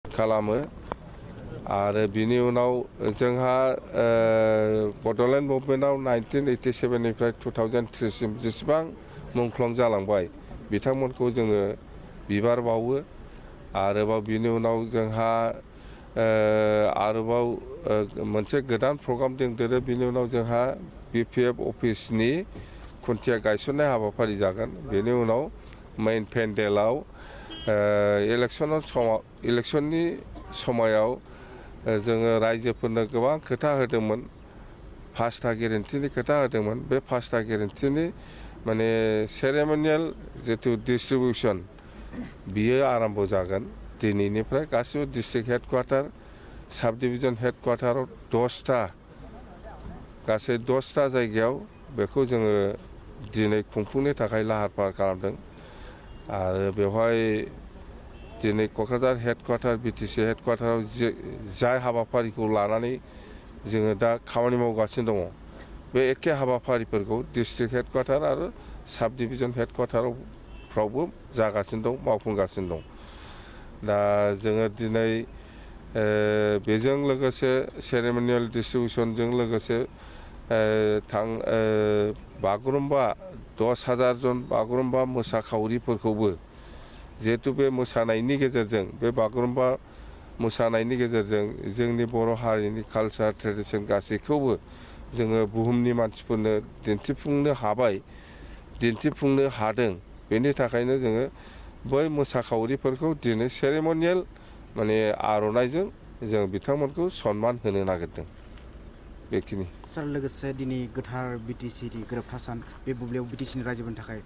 खालामो आरो बिनि उनाव जोंहा बड'लेण्ड मुभमेन्टआव 1987 निफ्राय 2003 सिम जेसेबां मुंख्लं जालांबाय बिथांमोनखौ जोङो बिबार बावो आरोबाव बिनि उनाव जोंहा आरोबाव मोनसे गोदान प्रग्राम दंदेरो बिनि उनाव जोंहा BPF अफिसनि खुन्थिया गायसननाय हाबाफारि जागोन बेनि उनाव मेइन पेन्डेलाव इलेक्शननि समायाव जोङो रायजोफोरनो गोबां खोथा होदोंमोन 5टा गेरेन्टिनि खोथा होदोंमोन बे 5टा गेरेन्टिनि माने सेरेमनियेल जितु डिस्ट्रिबिउसन बियो आरम्भ जागोन दिनैनिफ्राय गासिबो डिस्ट्रिक्ट हेडक्वार्टार साब डिभिजन हेडक्वार्टाराव 10टा गासै 10टा जायगायाव बेखौ जोङो दिनै खुंफुंनो थाखाय लाहार फाहार खालामदों आरो बेवहाय दिनै क'क्राझार हेडक्वार्टार BTC हेडक्वार्टाराव जाय हाबाफारिखौ लानानै जोङो दा खामानि मावगासिनो दङ बे एखे हाबाफारिफोरखौ डिस्ट्रिक्ट हेडक्वार्टार आरो साब डिभिजन हेडक्वार्टारावफ्रावबो जागासिनो दं मावफुंगासिनो दं दा जोङो दिनै बेजों लोगोसे सेरेमनियेल डिस्ट्रिबिउसनजों लोगोसे बागुरुम्बा 10,000 जन बागुरुम्बा मोसाखावरिफोरखौबो जिहेतु बे मोसानायनि गेजेरजों बे बागुरुम्बा मोसानायनि गेजेरजों जोंनि बर' हारिनि कालचार ट्रेडिसन गासैखौबो जोङो बुहुमनि मानसिफोरनो दिन्थिफुंनो हादों बेनि थाखायनो जोङो बै मोसाखावरिफोरखौ दिनै सेरेमनियेल माने आर'नाइजों जों बिथांमोनखौ सनमान होनो नागिरदों बेखिनि सार लोगोसे दिनै गोथार BTC नि गोरोबथा सान बे बुब्लियाव BTC नि रायजोफोरनि थाखाय